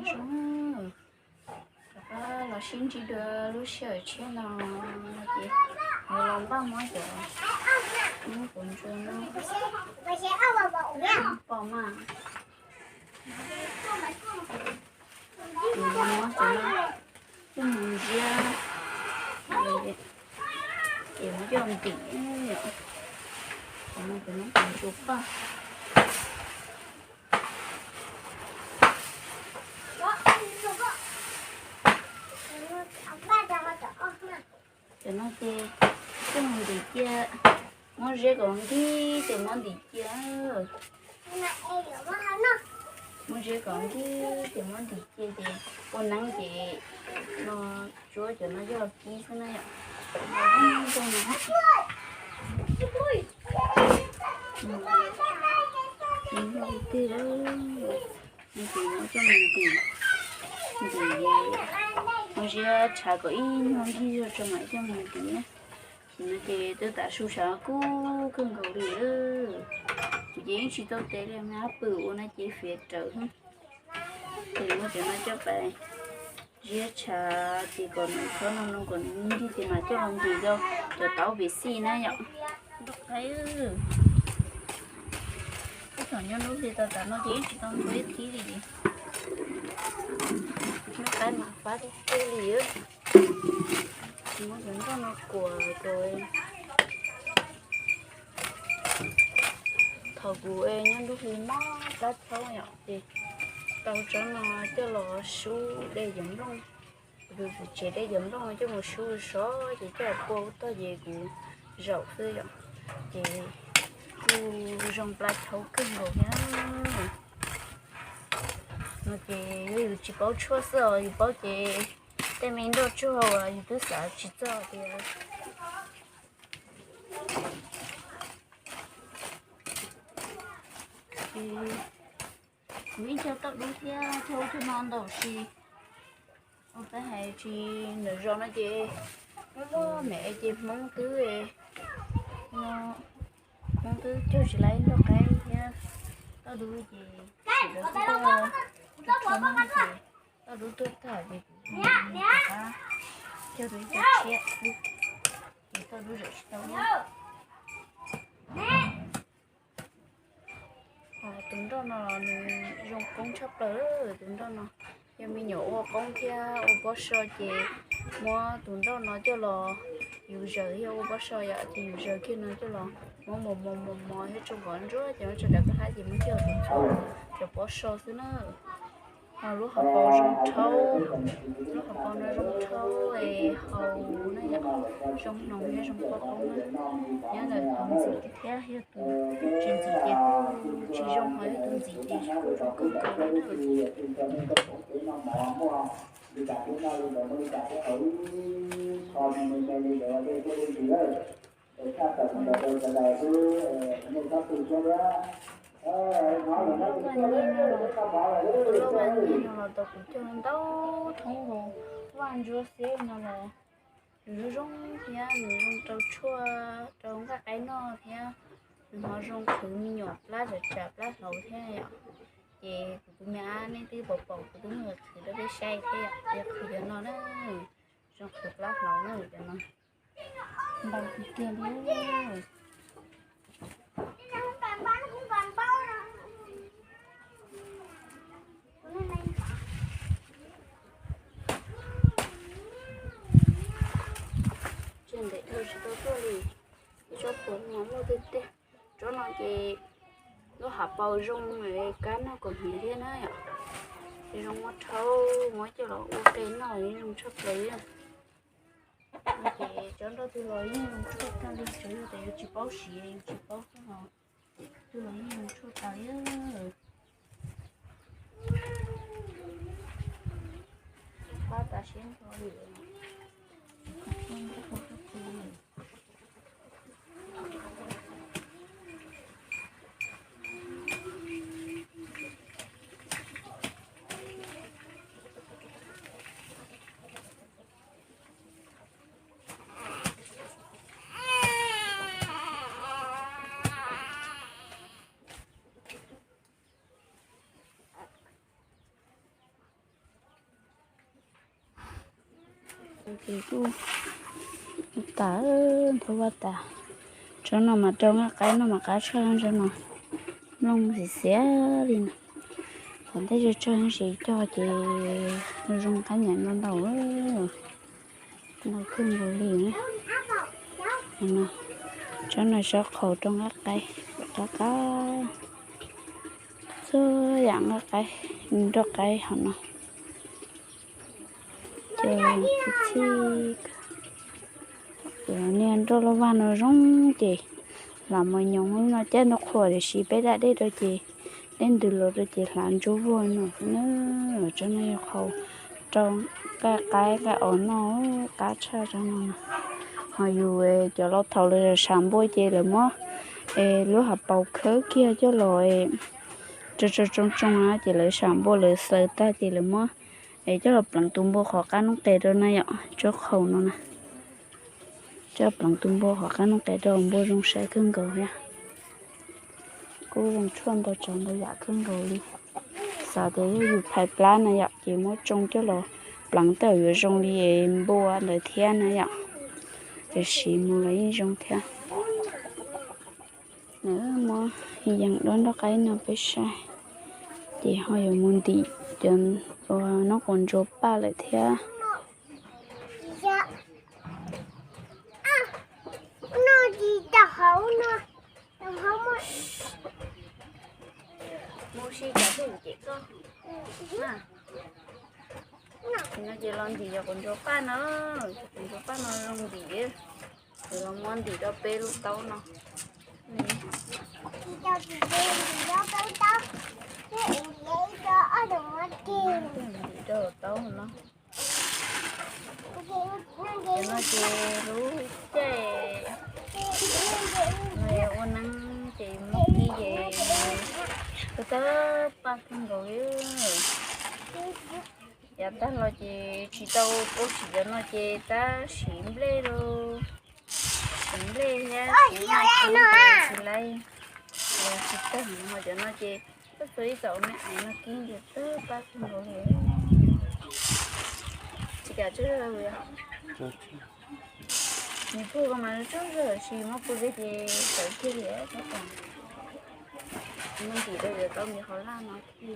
Zoo, rov qab los sib ntsib dua lub sij hawm tshiab no, no ces yuav los npaj muab cov, muab kuv ntsuag no pom mas. Ces muab cov no coj mus ziab, ces muab coj ntim, cov no cov no kuv ntsuag paj. Cov no ces coj mus ntim cia, muab ziab kom nkig ces muab ntim cia. Muab ziab kom nkig ces muab ntim cia ces ua neeb ces no tsuab cov no coj los kib xwb na yom. Ces muab coj mus ntim, ntim, muab ziab tshav kom ib nyuag nkig zog tso mam coj mus ntim na. Ces no ces twb tav su tshav kub kawg nkaus li. Kuv ces yeej tsis tau tes li, me ab pw ua no ces fiav rawv. Ces muab cov no coj pais ziab tshav ces kom nws txhob no no kom nws nkig ces mam coj los ntim rau cov taub pim xij na yom. Nroj qaib, ib thaum nyob lub hli tas tas no ces yeej tsis tau nrog ib thib li ces nroj qaib mas fab tiag tiag li. Muab cov nroj no kuam rau. Thaum kuv nyob nruab hli mob plab thaub yom ces tau tsob no coj los sub dej cov nplooj. Kuv tus tsev dej cov nplooj coj mus sub sov ces coj los pua tog ces kuv zaum xwb yom. Ces kuj zoo plab thaub kawg nkaus thiab. No ces yog yus tsis paub tshuaj xwb os, yus paub ces tej me nroj tsuag uas yus twb xav tsis txog tias kuv yeej cog toj dub thiab cog ub cog no ntau sis ua peb hais tsis ntawm zos no ces lub lub mem ces Hmoob twb, Hmoob twb cog tsis laib nroj qaib thiab toj dub ces tsis lawv twb cog, cog toj dub ces toj dub tuag tag ces kuv rov qab cog tus ib co tshiab xwb ces toj dub zam tsis tau. Tus nroj no los nws zoo qoob tshaj plaws, tus nroj no yog me nyuam ua qoob thiab ua pob so ces muab tus nroj no coj los, yus zaws yog ua pob so yom, ces yus zaws kiag no coj los muab mos mos mos mos thiab tsoo kom ntsuab ces muab tso dav kab hlab ces muab coj tus ntxuav cov pob so xwb na. Ho lub hauv paus zoo rhaub, lub hauv paus no zoo rhaub es haus na yom, zoo hnoos thiab zoo poj qoob na. Nyob ntawm tus ntxim thiab yog tus tsis ntxim ces kuj tsis zoo, ho yog tus ntxim ces kuj zoo kawg nkaus li na. Tus loj vaj nyiaj no los, tus loj vaj nyiaj no los tau kuv cog ntau thoob los, vaj ntsuab xiab no los nws zoo zoo thiab nws zoo rau tshuaj rau nqaij qaib noj thiab nws ho zoo qhwv me nyuam plab tsam tsam plab hlauv thiab yom. Ces kuv tus me ab nej twb pom pom kuv twb muab qhwv rau peb saib thiab yom, yog qhwv cov no na, zoo qhwv plab hlauv na cov no. Ntau tiag tiag li. Tsis ntev dhau tsis tau tuaj li, ib tsob puav no muaj tiag tiag. Tsob no ces lub hauv paus zoo, kab noj kom hniav thiab na yom. Ces zoo muab rhaub muab coj los ua qe noj yeej zoo tshaj plaws li. Ces tsob nroj twg los yeej zoo tshuaj tag li, tsuas yog tias yus tsis paub siv yus tsis paub xwb os. Twg los yeej zoo tshuaj tas li. Pab tas siab nrho li. Ces kuj tas, nthuav vaj tas. Tsob no mas rau nqaij qaib noj mas qab tshaj tsob no. Nplooj xiav xiav li no. Qhov ntej tsawg tsawg tab sis cog ces zoo qab nyiam ntau ntau. Ntau kawg nkaus li. Tsob no tsob qhaus rau nqaij qaib, qab qab. Txhua yam nqaij qaib, nroj qaib hauv no. Ces txhij txhij, niag nroj loj vag no zoo ces hlav mos nyoos no caj ntug qhuav tiam sis peb da dej rau ces dej ntws los rau ces hlav ntsuab vuag no xwb na. Tsob no yog qhaus rau nqaij qaib nqaij os noj, qab tshaj tsob no. Ho yus cov laus thaum lawv sam npua ces lawv muab lub hav paus khawb kiag coj los tso tso tsoo tsoo na ces lawv sam npua lawv xaws tag ces lawv muab es coj los pleev tus npua qhov qab noob qes rau na yom, tsob qhaus no na. Coj pleev tus npua qhov qab noob qes rau npua zoo saib kawg nkaus thiab. Kuj zoo tshuaj ntau tsav ntau yam kawg nkaus li. Xav tias yog yus phais plab na yom ces muab tsoo coj los pleev tej zaum yuav zoo li npua ntawd thiab na yom. Tiam sis mus los yeej zoo thiab. Nws muab yees duab nroj qaib no peb saib, ces ho yuav mus ntim cov uas noj quav ntsuab paj lawm thiab. Mus si cas thiaj cem koj. No ces los ntim cov quav ntsuab paj no, cov quav ntsuab paj no zoo ntim, ces los muab ntim rau peb lub taub no. Ntim rau taub no. Cov no ces lub caij no ua neeb ces muab kib ces tawg tawg paj kawg nkaus li. Yav tag los ces tsis tau ua siv cov no ces tab sis nplej los, siv nplej thiab tsis laib, tsis tawg. Ho cov no ces txhua ib txoj me aiv no kib ces tawg paj kawg nkaus li. Tsis kam tsuj zog li. Nws pug ko mas tsuj zog tab sis muab pug zeb ces sawv kiag li. Muab ntim rau cov tau ntiv qhov laj no thiaj li.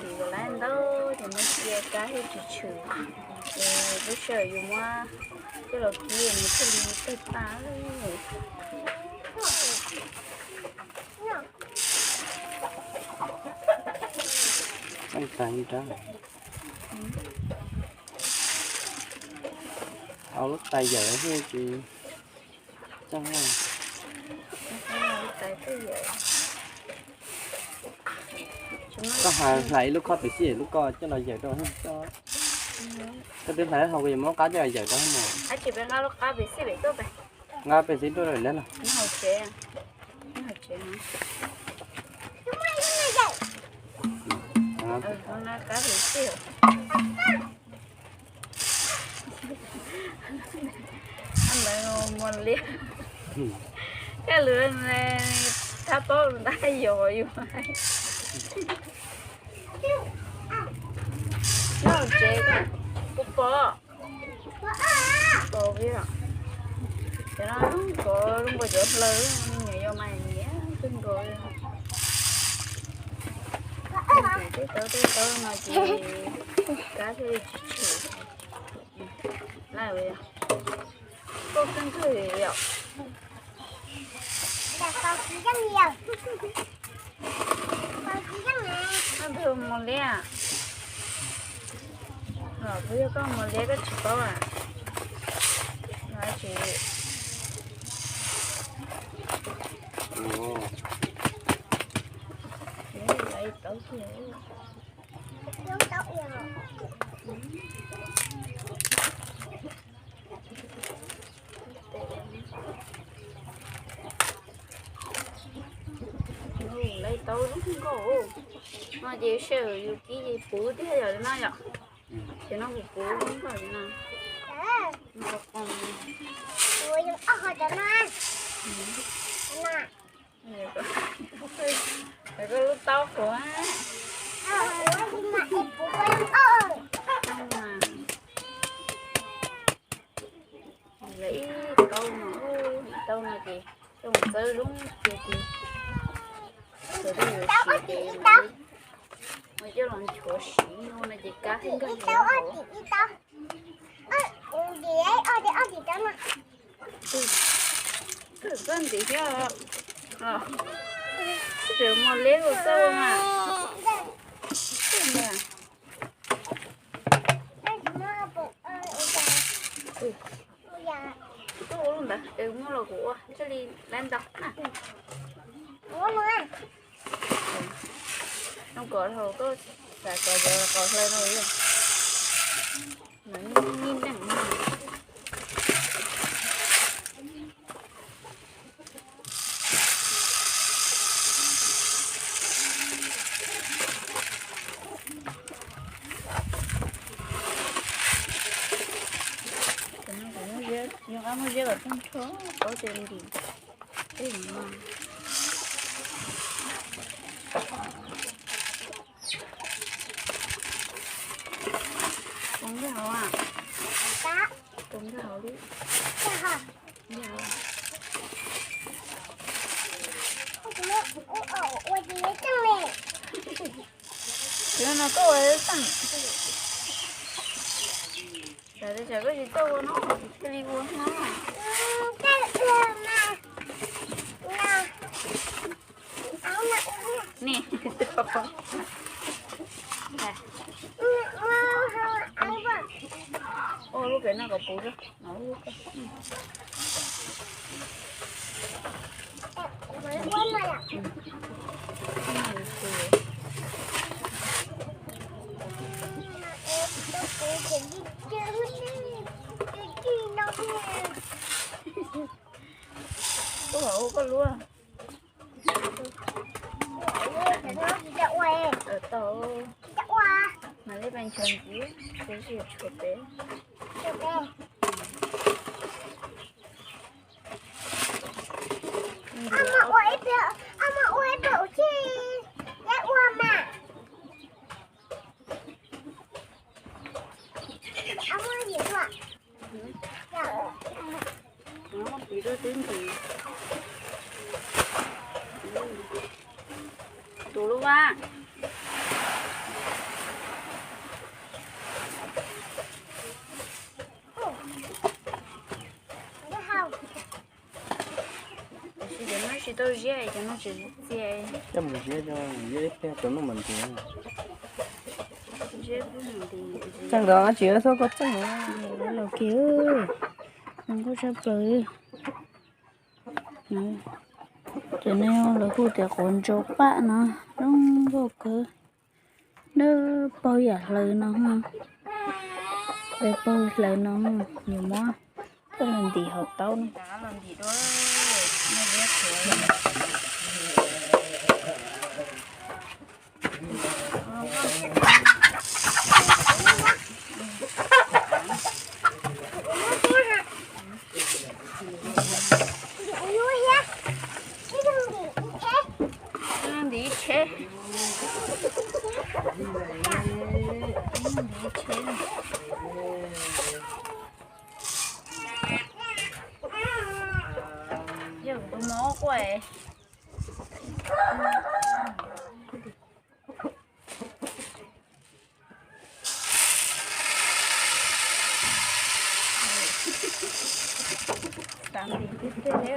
Ntim lawm ntau ces muab cia kab thiaj tsis tshwm. Ces lub sij hawm yus muab coj los kib nws thiaj li tawg paj. Tau lub tais yawm thiab tsis txawj. Koj hlais ib lub khob pem xij lub ko coj los yawm rau. Koj twb hlais hauv kuv yuav muab qab coj los yawm rau no. Nqa pem xij tuaj lawm na. Mus liab. Kaj lwm thab paub ntag yog yus. Nyob tsev kuv pom, pom vim cov no kov zoo nkaus cov hlaws, nyiam yos mas nyiam kawg nkaus li. Tej tawb tej tawb no ces kab thiaj li tsis tshwm. Laj koj kheej kawg li yom. Mus liab. Los kuv yog koj mus liab koj tsis paub a. Tsis laiv tau tiag. Laiv tau zoo nkauj. No ces sij hawm yus kib ces puv tiag yom li no yom. Ces no kuv kuv noj no. Koj lub taub hau. Lawv ib taub no, ib taub no ces coj mus txawb zoo tiag tiag. Cov twg yuav siv ces mus coj los nchuav siv no ces kab thiab nkag hauv. Twb ntim thiab. Twb mos leb ua txawj ua mas. Koj ua lub ntawd, muab los kuv ua thiaj li lab ntau na. Zoo kom thaum koj xav kom yuav qos hlawv no, nws nij neej. Kuv muab ziab, yuav qab muab ziab kom tag nrho, paub tias ntim tej no. Pov nkag hauv, pov nkag hauv li. Ua no koj ua xaj. Tsam koj tsis txawj ua no, thiaj li ua no. Ni, ua lub pem no kom puv. Ua koj lub. Tau. Mas li pes nchuav ntxiv, kuv tsis tshuav peb. Tus lub vab. Tiam sis cov no tsis tau ziab, cov no tseem txias. Coj mus ziab, coj mus ziab ib pliag tau noj mas ntiav. Txawj nkawd tsis txhob koj txawj los kiag. Zoo nkauj tshaj plaws. Cov no lawv hu tias quav ntsa paj no, zoo nkauj kawg. Dawb paug yam hlaws no, dawb paug hlaws no, nws muab coj los ntim hauv taub no. Ntim tsheb. Ntim tsheb. Yog tus mov quaj. Xav ntim tiag tiag li,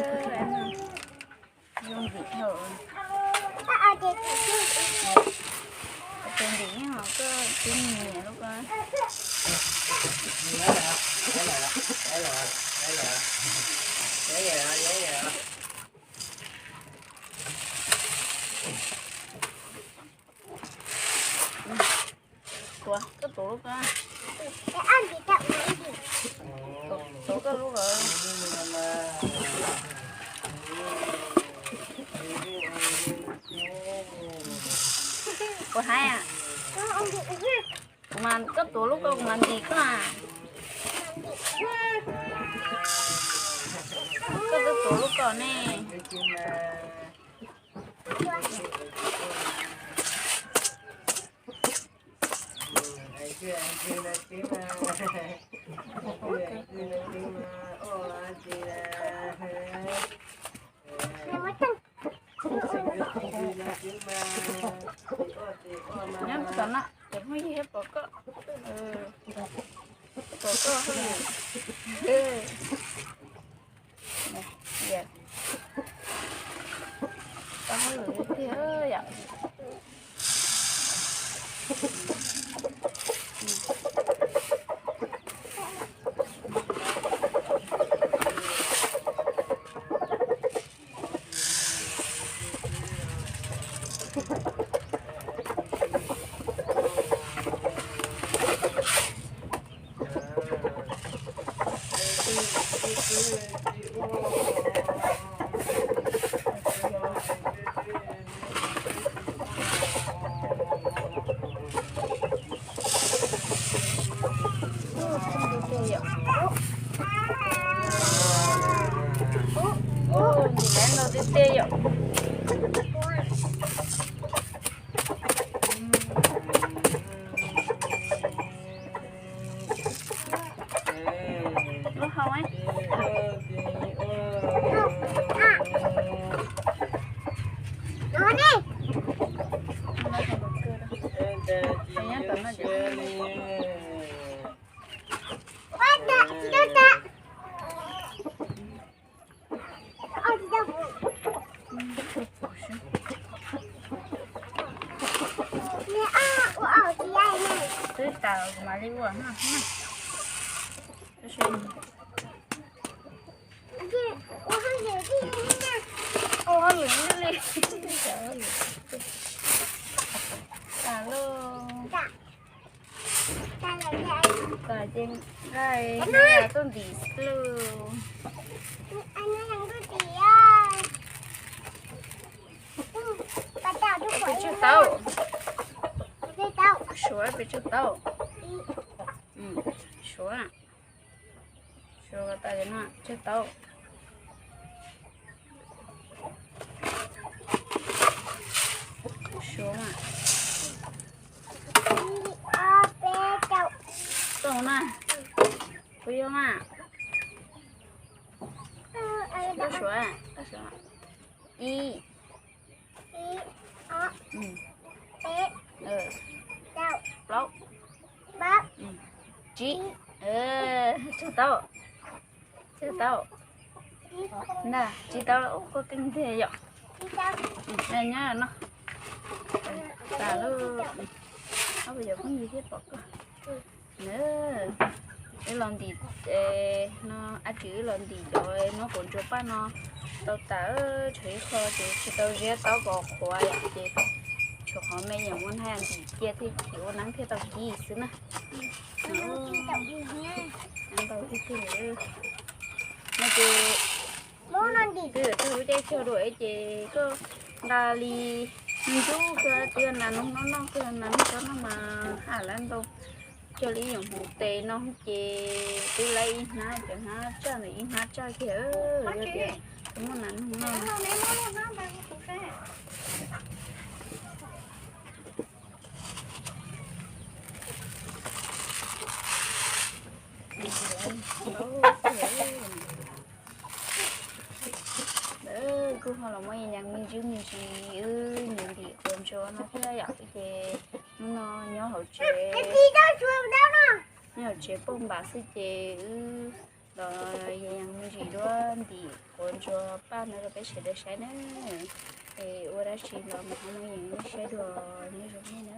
zoo ntim dhau. Tus ntim yeej ho koj tib nyiam lub ko. Tuav koj tus lub ko. Tuav koj lub ko. Puas haib? Kuv mas koj tuav lub ko kuv mas ntim koj na. Koj twb tuav lub ko ne. Nyob tom no cov phooj ywg thiaj pom koj, pom koj hauj lwm. Tau hauj lwm tiag yom. Ntim lawv ntau tiag tiag yom. Lub hau, nyob tom no. Twb tas kuv mam li ua no. Ua hauj lwm li. Tas lauj. Tas ces nqa tuaj ntim lauj. Peb tsawg tau? Suav peb tsawg tau? Suav, suav tas no tsawg tau? Suav mas. Tau na. Puas yog mas? Suav, ib, plaub, tsib, tsawg tau? Tsawg tau? Ntag, tsib tau, koj keej tiag yom. Nyob no. Tas lauj. Ob peb cov phooj ywg thiaj pom koj. Wb los ntim, no, ab tsi wb los ntim cov nub quav ntsuag paj no tau tas, tshuav ib qho ces tsis tau ziab taub kom qhuav yom, ces tshuav qhov me nyuam muab nab ntim cia thiaj chim ua neeb thiaj tau kib xwb na. Ntau tiag tiag. No ces twb yog twb ua caij tog dua ces koj nqa li ntub kawg, twb yog nas noog noj noj kawg, nas noog tsob no mas haj lab ntau. Cog li ib nyuam hmoov tes no ces twb laib ib hnab, cov hnab tsaj ntawm ib hnab tsaj kiag, yog tias muaj nas noog noj. Kuj ho los muab yees me ntsis me ntsis wb ntim quav ntsuag no thiab yom, ces hnub no nyob hauv tsev, nyob hauv tsev poj npam xwb ces wb los yees me ntsis duab ntim quav ntsuag paj no rau peb sawv daws saib na. Es ua dab tsi los mus ho muab yees nej saib dua, nyob zoo nej na.